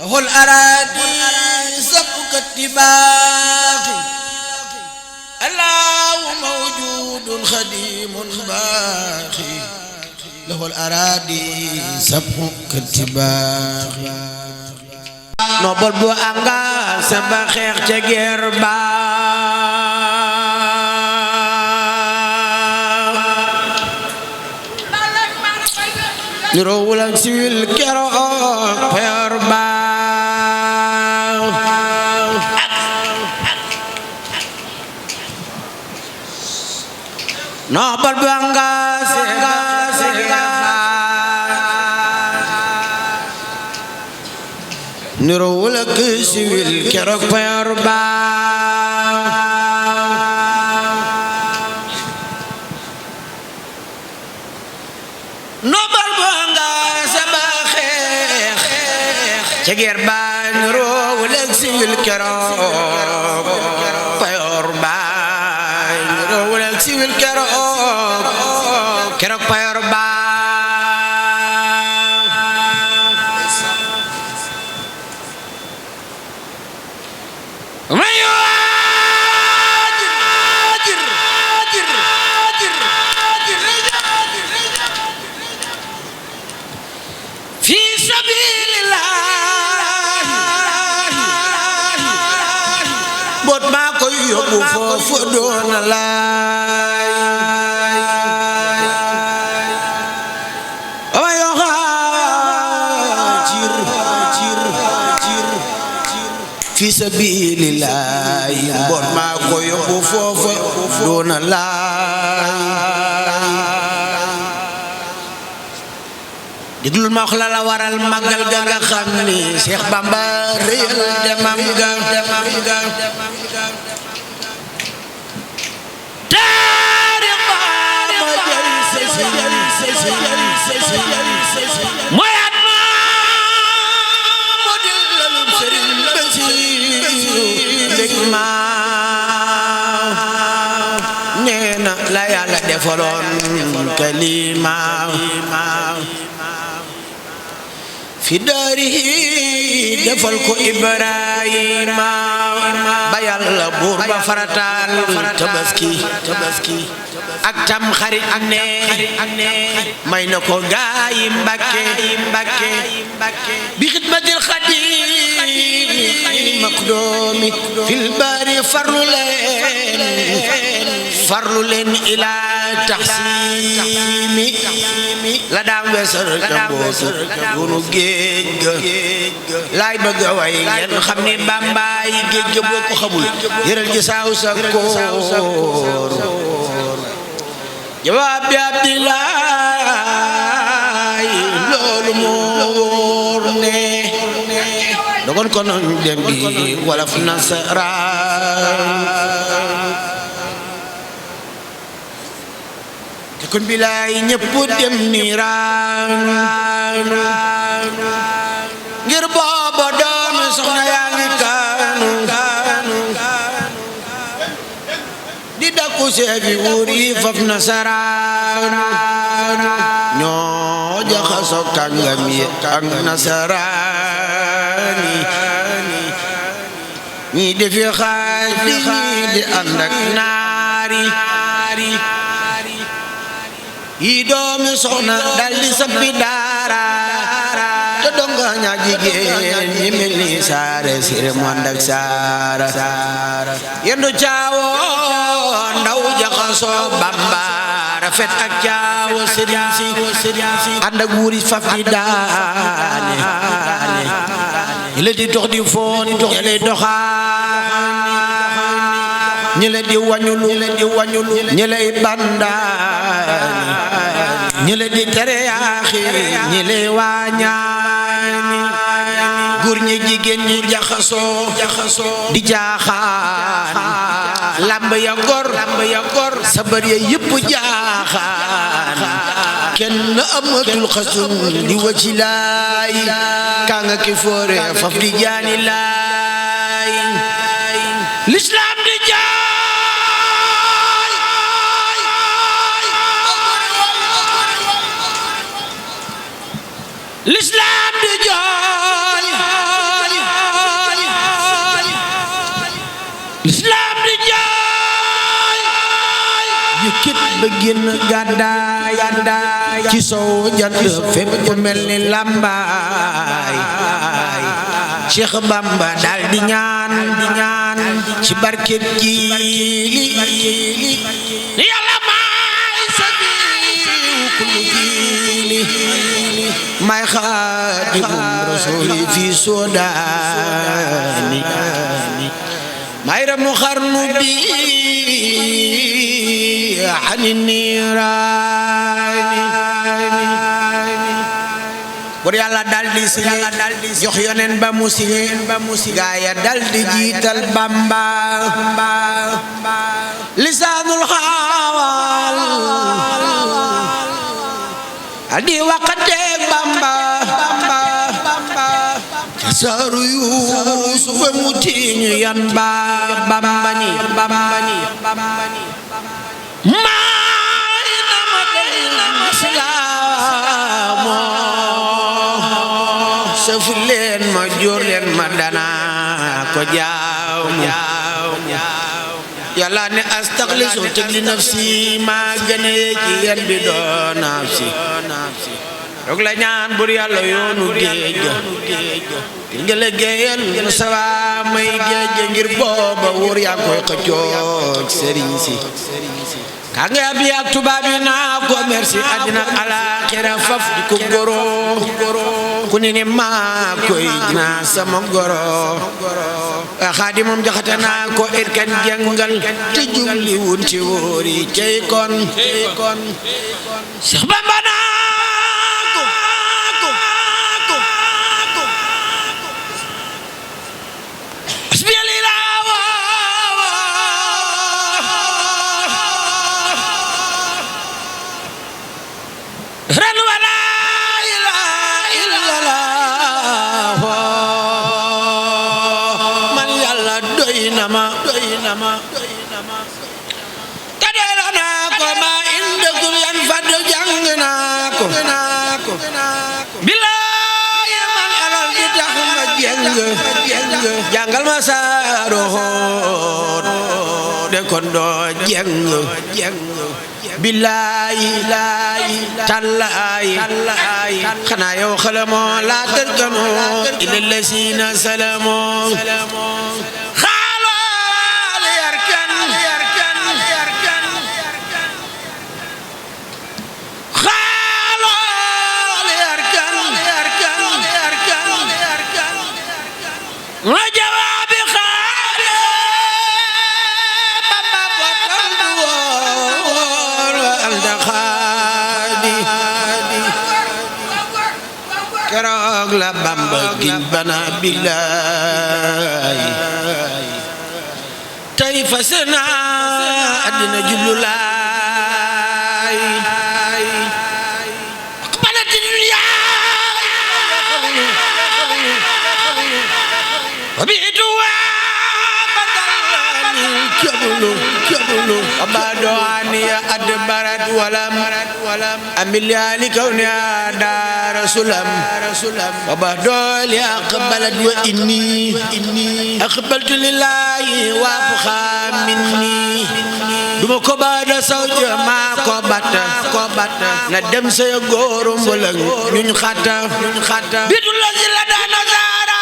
له الأراضي سبك اتباع الله موجود خديم باقي له الأراضي سبك اتباع nobel bu angga seba xeex ca guerre ba niroowul ak siwil keroog peer ba nobel bu angga seba niroowul ak siwil keroog peer ba nobel bu angga seba xeex ca guerre ba niroowul ak siwil keroog peer ba niroowul ak siwil keroog peer ba bot maa koy yóbbu foofu doon laay ama yoo xaajir fi sabilillah bot maa koy yóbbu foofu doon laay diglul ma wax la la waral màggal ga nga xam ni Seex Bamba réyal demam ga taarix ba ma jël sesi mooy at ma moo di lalum Sëriñ Basiru dég ma nee na la Yàlla defaloon kalima fi daarihi defal ko Ibrahima ba Yàlla buur ba farataal tabaski ak tam xarit ak ne may na ko gaayi Mbàkke bi xidmatil xadim maqdoomi fil baari farlu leen ila taxsimi la daam weesal ca mbootu dunu géej ga laay bëgg a way ngeen xam ni Bambaay géej ga boo ko xamul yëral ji saaw sa koor jawaab bi Abdilaay loolu moo wóor ne dogon ko noon dem bi wolof nasaraan kon bilaay ñëpp dem niiraan ngir booba doomi soxna yaa ngi kaanu di dakku seefi wuur yi faf nasaraan ñoo jaxasoo kàngam yi ak nasaraan ñi defi xaaj di ànd ak naari yi doomi soxna daldi sabbi daara te donga ña jigéen ñi mel ni saare sire mu ànd ak saara yendu caawo ndaw jaxasoo Bamba rafet ak caawo sëriñ si ànd ak wuuri faf di daane ñi la di dox di foon ñi lay doxaan ñi la di wañulu ñi lay bandaani ñi la di tere yaaxi ñi lay waañaani góor ñi jigéen ñi jaxasoo di jaaxaan lamb ya gor sabar ya yëpp jaaxaan kenn amatul xasun di waci laay kaa nga ki foore faf di jaani laay l'islam di jaay l'islam di jaay ba génn gàddaay ci sow jant fépp ku mel ni Lambaay Cheikh Bamba dal di ñaan ci barkeb jiili yàlla may safiu kulli jiili may xaadimum rasuli fi sodaani may ramu xarnu bi ani niiraani bur yàlla daldi signé jox yonen ba mu signé gaaya daldi jiital Bamba lisaanul xaawal di waqate Bamba saaru Yuusufa mu tiiñu yan ba Bamba ni maay nama dal islaamu safu leen ma jóor leen ma danaa ko jaamu yàlla ne astaxlisu teg li nafsi maa gëne ci yen bi doo nafsi rog la ñaan bur yàlla yoonu géej ga nga liggéeyal Mustafa may géej ga ngir booba wóor yaa koy xëccoog sëriñ si ka nga bi ak tubaab yi naa ko merci àddina alaaxira faf di ko goro ku ni ne maa koy naa sama goro Xaadimum Jaxate naa ko irkan jàngal te jubli wun ci wóori cey kon Seex Bamba jàngal ma saaroon de kon doo jeng billaahi tallaahi xanaa yow xalamoo laa tarkanoo ila lasina salamoo keroog la Bamba giñ bana billaay tey fas naa àddina jublu laay aqbalati dunya wa bi'tu wa badalani jablu abadoani adbarat walam amilali kawni darasulam abadoli aqbalat wa inni aqbaltu lillahi wa minni duma ko bada sawja ma ko batta na dem say góoru mbulang ñuñ xatta bidul la dana zara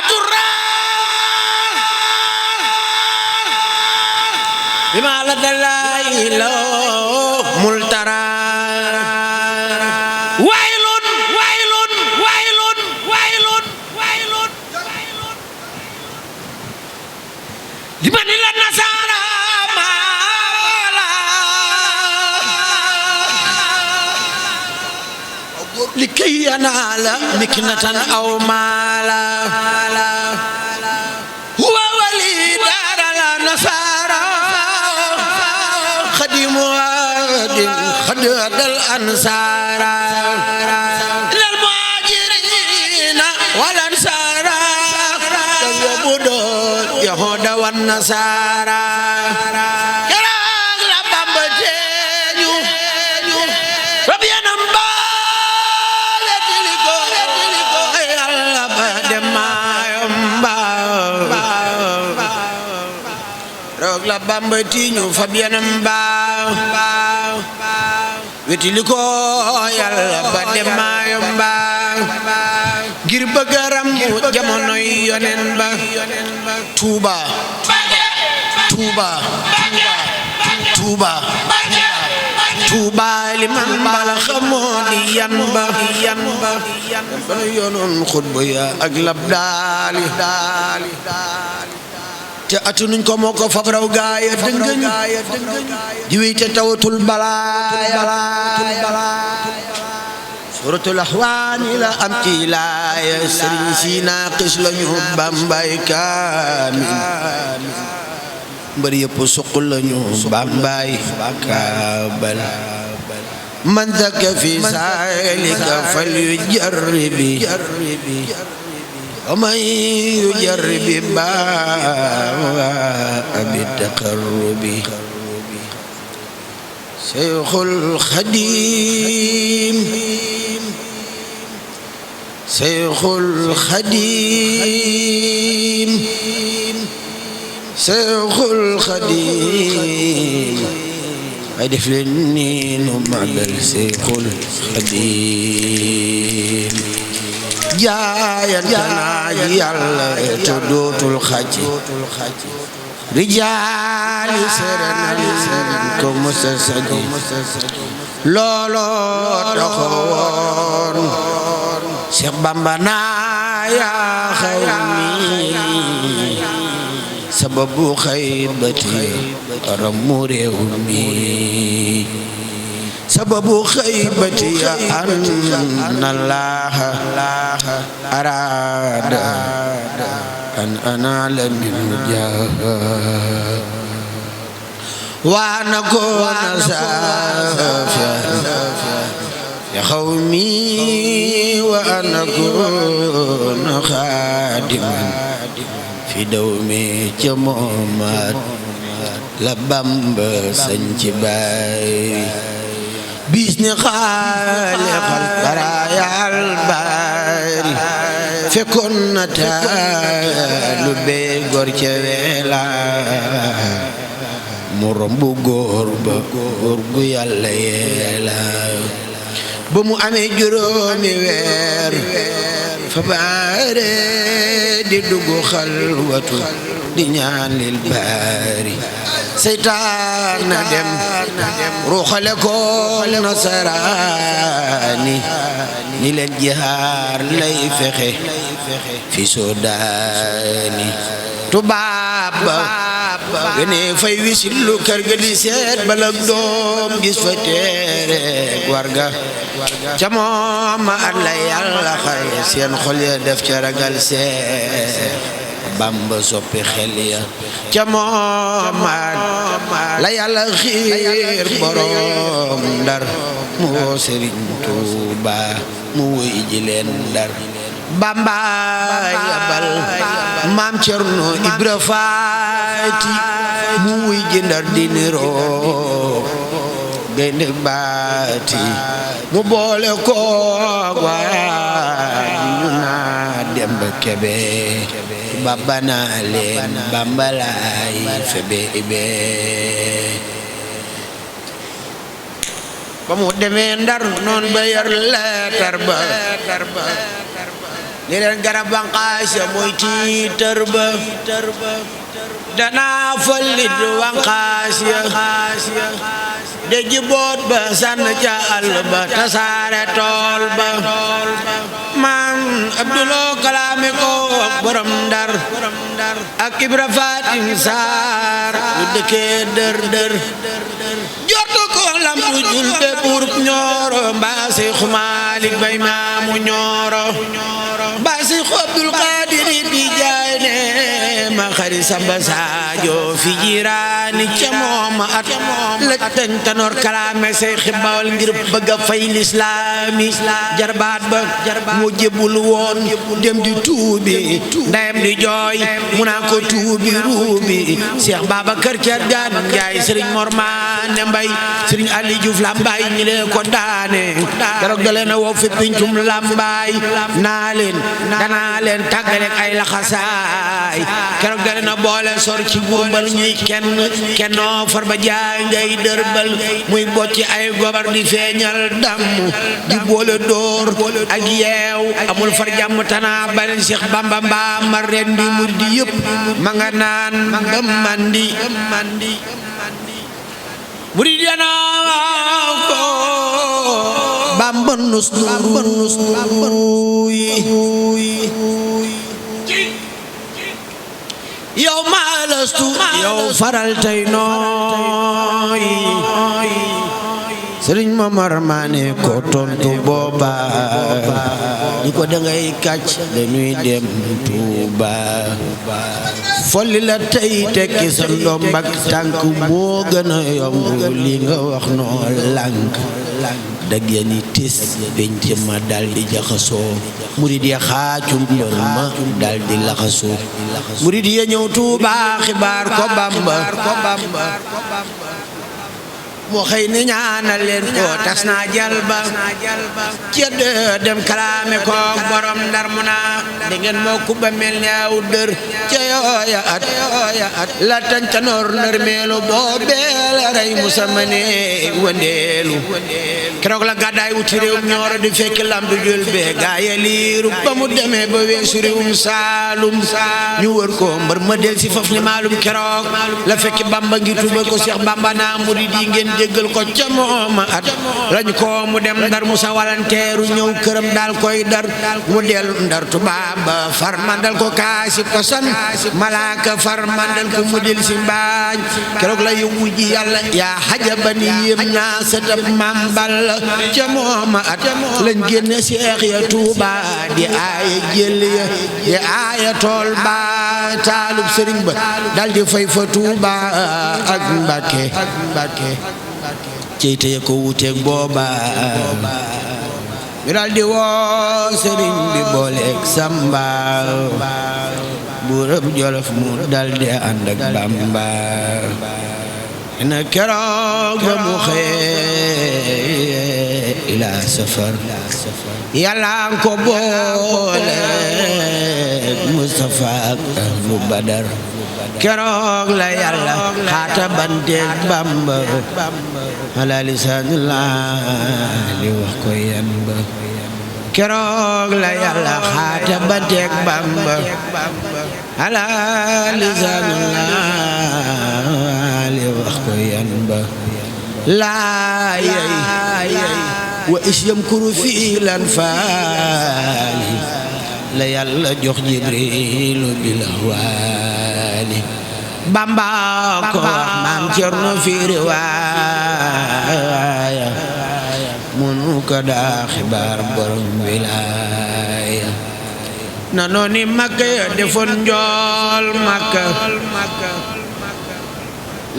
turra bima la dalay lo multara waylun liman la nasara mala likay yanala miknatan aw mala huwa wali dar la nasara خدد الأنصار للمهاجرين والأنصار يعبدون يهود والنصارى كراغ لبام بجينيو ربينا مبالة تلقو يلا بدما يمبا روغ لبام بجينيو فبينا مبالة weti li ko Yàlla ba dem Mayumba ngir bëgg a ràmmu jamonoy yonen ba Tuuba Tuuba Tuuba Tuuba li man bala xamoo di yan ba ba yonoon xutba ya ak labdaali te atunuñ ko moo ko fab raw gaaya dëngëñ di wéy te tawatul balaaya suratul ahwaani la am ci laaya sëriñ si naaqis lañu Bambay kaamil mbër yëpp suq lañu Bambay kaabal man zaka fi zalika fal yujarribi ومن يجرب بالتقرب شيخ الخديم شيخ الخديم شيخ الخديم أدف للنين ومعبر شيخ الخديم jaayantana ji Yàlla te dootul xaj rijaali serenal ko musa saji looloo taxoon Seex Bamba naa yaa xawmi sababu xaybati ramu réew mi sababu xaybati anna Allaha arada an anala min jaha wa nakuna safiyan ya qawmi wa nakuna khadiman fi dawmi ca Muhammad la Bamba sañ ci bay bisni xaaliqal baraayal baari fekkoon na taalu bee góor ca weela mu rombu góor ba góor gu Yàlla yeela ba mu amee juróomi weer fa baare di dugg xalwatu di ñaan lil baari seytaan na dem ruuxale ko nasaraani ni leen jihaar lay fexe fi Sudaani tubaab ba gëne fay wisil lu kër ga di seet balak doom gis fa teere warga ca moom ma at la Yàlla xay seen xol ya def ca ragal seet Bamba soppi xel ya ca moom la Yàlla xiir borom Ndar mu woo Sëriñ Tuuba mu wuy ji leen Ndar Bamba yabal Maam Cerno Ibra Faati mu wuy ji Ndar di niroo gaynde baati mu boole koog waa ñu naa Demba Kebe Bamba naa leen Bamba laay febe ibe ba mu demee Ndar noon ba yar leetar ba ni leen garab wanqaas ya mooy tiitar ba danaa fallit wanqaas ya de jiboot ba sànn ca àll ba tasaare tool ba maam Abduloo kalaame ko borom Ndar ak Ibra Fatim Saar lu dëkkee dër jortu ko lampu jul be buurub Ñooro mbaa Seexu Maalik Bay maamu Ñooro mbaa Seexu Abdul Qaadir di jaay ne ma xari Samba Saajo fi jiraani ca mooma at la dañ tanoor kalaame Seexi Bawal ngir bëgg a fay lislaami jarbaat ba mu jébbul woon dem di tuubi ndayam di jooy mu naa ko tuubi ruubi Seex Babakar Cargaan Njaay Sëriñ Mor Maane Mbay Sëriñ Ali Juuf Lambaay ñi lee ko daane keroog da leen a woo woo fi pincum lambaay naa leen danaa leen tàggaleek ay laxasaay keroog dale na boole sor ci gumbal ñuy kennoo far ba jaay ngay dërbal muy bocci ay gobar di feeñal damm di boole dóor ak yeew amul far jàmm tanaa balen Seex Bamba mbaa mar ren di mur di yëpp ma nga naan ba mandi murid yana ko Bamba nus yow maalastu yow faral tey nooy Sëriñ Mamar Maane ko tontu booba ni ko dangay kàcc dañuy dem Tuuba folli la tey tekki sa ndomb ak tànk moo gën a yomb li nga wax noo lànk dag ya ni tis penc ma daldi jaxasoo murid ya xaacu mbër ma daldi laxasoo murid ya ñëw Tuuba xibaar ko Bamba moo xëy ni ñaanal leen ko tas naa jalba cedd dem kalaame ko borom Ndar mu naa da ngeen moo kubba mel ni aw dër ca yooya at la tantanoor ndër meelu boobee la rey Musa Mane wëndeelu keroog la gàddaay wuti réewum Ñooro di fekk lamdu jël bee gaaye liiru ba mu demee ba weesu réewum Saalum ñu wër ko mbër ma del si faf ni maalum keroog la fekk Bamba ngi tuba ko Seex Bamba naa murid yi ngeen jéggal ko ca mooma at lañ ko mu dem Ndar Musa walanteeru ñëw këram daal koy dar mu dellu Ndar tubaab ba far mandal ko kaasi ko san malaaka far mandal ko mu del si mbaañ keroog la yëwu ji Yàlla yaa xajaban yéem naa satab mambal ca mooma at lañ génne Seex ya Tuuba di aaya jël ya di aaya tool ba taalub sëriñ ba dal di fay fa Tuuba ak Mbàkke ceyte ya ko wuteeg booba ñu dal di woo sëriñ bi booleeg Samba buurab Jolof mu dal di ànd ak Bamba na keroog ba mu xëyee ila safar Yàlla ko booleeg Mustafa ak ahlu Badar keroog la Yàlla xaata banteeg Bamba ala lisaanillah li wax ko yan ba keroog la Yàlla xaata banteeg Bamba ala lisaanillah li wax ko yan ba laa yey wa is yamkuru fi lan faali la Yàlla jox Jibriilu bil ahwaali Bamba ko wax maam Cerno fi riwaaya munu ko daa xibaar borom wilaaya na nooni Makka ya defoon njool Makka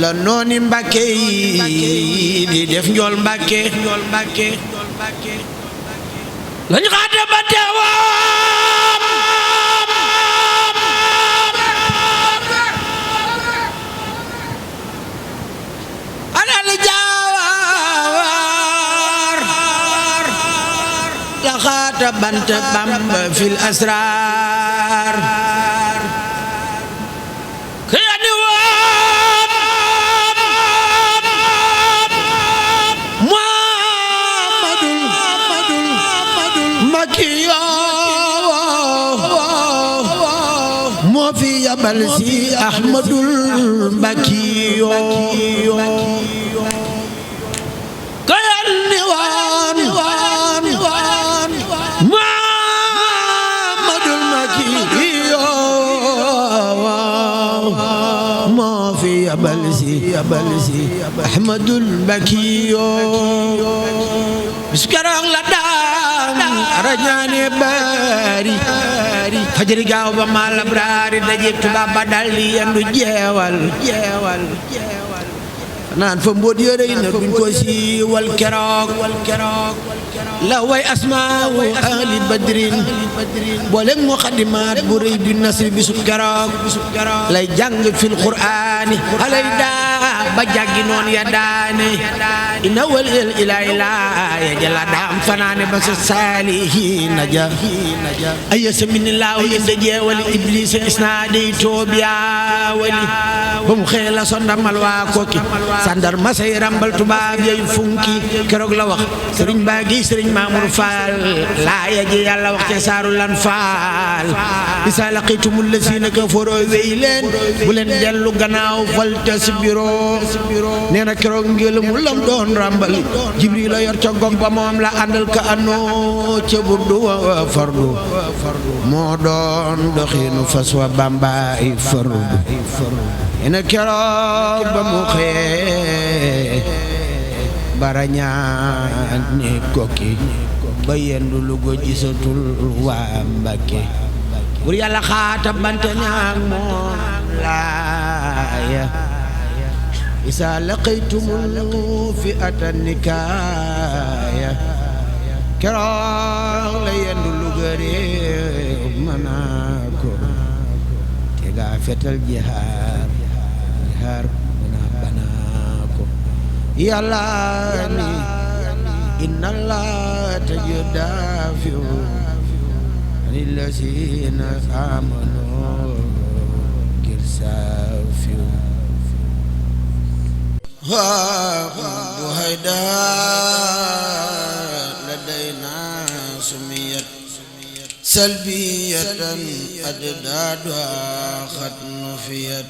la nooni Mbàkke yi di def njool Mbàkke lañu xaate ba teewoon alal jaawar la xaata bant Bamba fil asrar moo fi yabal si Ahmadul Mbakiyo kayan ni waan Muhammadul Mbakiyo moo fi yabal si Ahmadul Mbakiyo bis keroog la daan rañaane bari fajari gaaw ba ma labraari daje tubaab ba daldi yandu jeewal naan fa mbóot yërëy na duñ ko siiwal keroog la way asmaawu ahli badrin booleeg muqaddimaat bu rëy bi nasri bisub keroog lay jàng fil qur'aani alay daa ba jàggi noon ya daane ina walil ila ya jala daam fanaane ba sa saalihiina ja aya saminillahu inde jeewali iblis isnaadi toobiya wali ba mu xëy la sondamal waa Koki sandar ma say rambal tubaab yay funki keroog la wax sëriñ baa gi sëriñ Mamour Fall laaya ji yàlla wax ca saaru lan faal isa laqitumul lazina kafaroo wéy leen bu leen dellu gannaaw fal tasbiroo nee na keroog ngelaw mu lam doon rambal Jibril la yor ca gog ba moom la àndal ka anoo ca burdu wa fardu moo doon doxiinu fas wa Bambaay fardu nee na keroog ba mu xëyee barañaan ni Koki ba yendu Lugo gisatul waa Mbakke bur yàlla xaata bante ñaag moom laaya isa laqaytumul fi atan nikaaya keroog la yendu Lugo réew manaa ko te gaa fetal jihaar muna banaa ko yàlla ni inna Allah tajdafiu anil lazina amanu ngir saafiu bu hayda ladayna sumiyat salbiyatan addaduha xat nufiyat